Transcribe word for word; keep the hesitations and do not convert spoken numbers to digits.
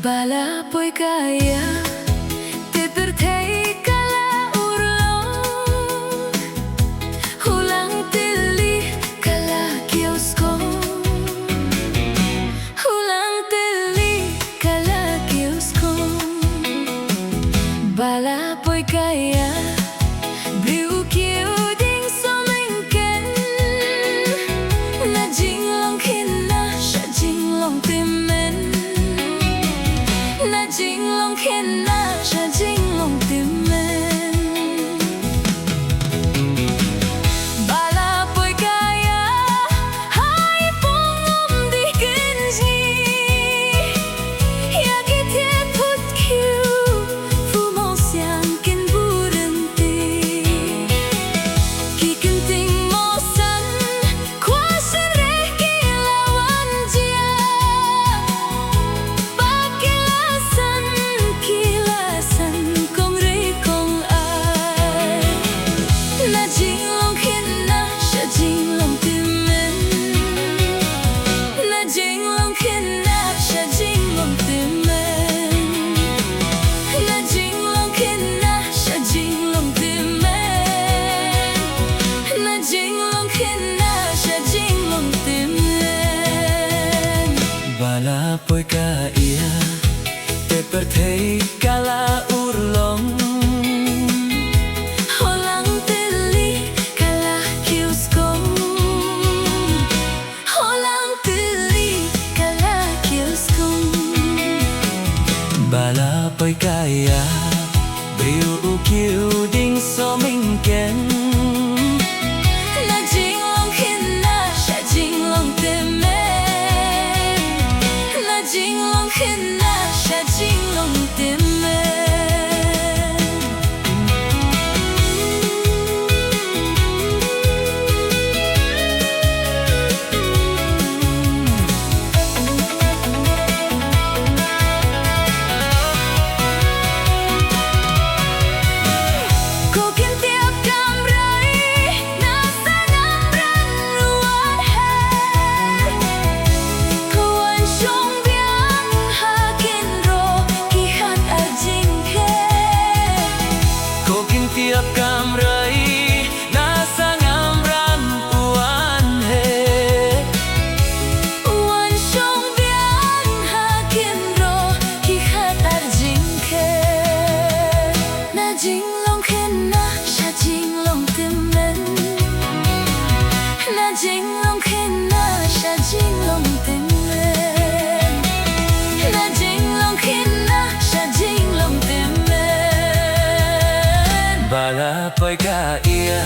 Ba la poi ka ïa, te pyrthei ka la urlong. Hulang tylli ka la kiew skong. Hulang tylli ka la kiew skong. Ba la poi ka ïa, briew u kiew ding symingken. Na jinglong khynnah sha jinglong tymmen. Na jinglong khynnah sha jinglong tymmen. Ba la poi ka ïa, ha i pung um dih kynjngi. Ïa ki thied phut khiew, fu mawsiang kin buren. Ki kynting mawsan, khwa syreh ki la wan jia. Ba ki la san, ki la san, kong rei kong ar. Na jinglong khynnah sha jinglong tymmen. Na jinglong khynnah sha jinglong tymmen. Na jinglong khynnah sha jinglong tymmen. Na jinglong khynnah sha jinglong tymmen. Ba la poi ka ïa, te pyrthei ka la urlong. Hulang tylli ka la kiew skong. Hulang tylli ka la kiew skong. Ba la poi ka ïa, briew u kiew ding symingken. Na jinglong khynnah sha jinglong tymmen. Na jinglong khynnah sha jinglong tymmen. Ko kin tiap kamrai, na sangam ran u wan her. Ko wan shong biang ha kynroh ki khat ar jingkher. Ko kin tiap kamrai, na sangam ran u wan her. U wan shong biang ha kynroh ki khat ar jingkher. Na jinglong khynnah sha jinglong tymmen. Na jinglong khynnah sha jinglong tymmen. Na jinglong khynnah sha jinglong tymmen. Ba la poi ka ïa,